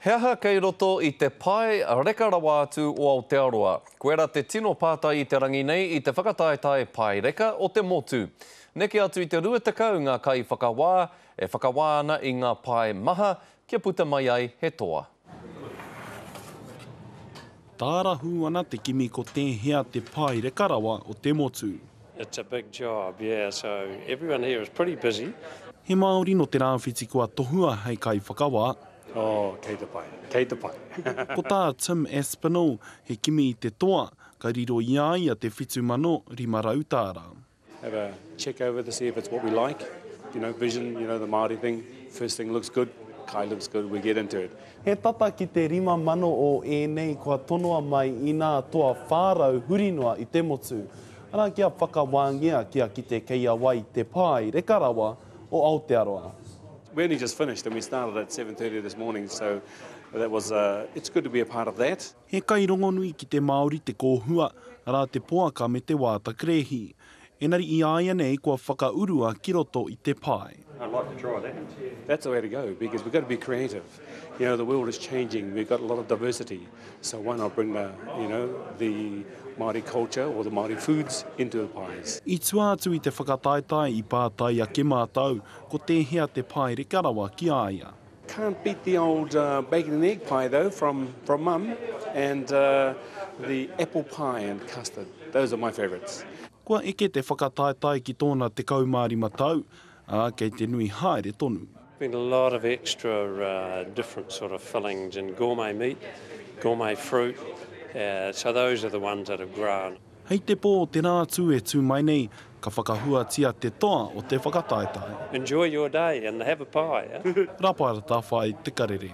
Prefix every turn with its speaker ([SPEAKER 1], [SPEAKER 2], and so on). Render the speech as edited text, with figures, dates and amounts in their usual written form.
[SPEAKER 1] He aha kei roto i te pae reka rawa atu o Aotearoa? Koira te tino pātai i te rangi nei i te whakataetae pae reka o te motu. Neke atu i te 20 ngā kaiwhakawā e whakawā ana i ngā pae maha kia puta mai ai he toa.
[SPEAKER 2] Tārahu ana te kimi ko tēhea te pae reka rawa o te motu.
[SPEAKER 3] It's a big job, yeah, so everyone here is pretty busy.
[SPEAKER 2] He Māori nō Te Rāwhiti kua tohua hei kaiwhakawā.
[SPEAKER 4] Oh, kei te pai, kei te pai.
[SPEAKER 2] Ko tā Tim Aspinall, he kimi i te toa, ka riro i a ia te 7,500 tāra.
[SPEAKER 4] Have a check over to see if it's what we like, you know, vision, you know, the Māori thing, first thing looks good, kai looks good, we get into it.
[SPEAKER 2] He tata ki te 5,000 o ēnei kua tonoa mai i nā toa 400 huri noa i te motu. Arā kia whakawāngia kia kite kei a wai te pae reka rawa o Aotearoa.
[SPEAKER 4] We only just finished and we started at 7:30 this morning so that was it's good to be a part of that.
[SPEAKER 2] He kai rongonui ki te Māori te kōhua, arā te poaka me te wāta kerēhi. Engari i āianei kua whakaurua ki roto i te pae.
[SPEAKER 3] I'd like to try that.
[SPEAKER 4] That's the way to go because we've got to be creative. You know, the world is changing, we've got a lot of diversity, so why not bring the, you know, the Māori culture or the Māori foods into the pies.
[SPEAKER 2] I tua atu i te whakataetae i pātai ake mātou ko tēhea te pae reka rawa ki a ia.
[SPEAKER 4] Can't beat the old bacon and egg pie though from from mum and the apple pie and custard, those are my favourites.
[SPEAKER 2] Kua eke te whakataetae ki tōna 15 tau, ā, kei te nui haere tonu.
[SPEAKER 3] Been a lot of extra different sort of fillings and gourmet meat, gourmet fruit, so those are the ones that have grown.
[SPEAKER 2] Hei te pō o te rā tū e tū mai nei, ka whakahuatia te toa o te whakataetae.
[SPEAKER 3] Enjoy your day and have a pie, eh?
[SPEAKER 2] Rapaera Tawhai, Te Karere.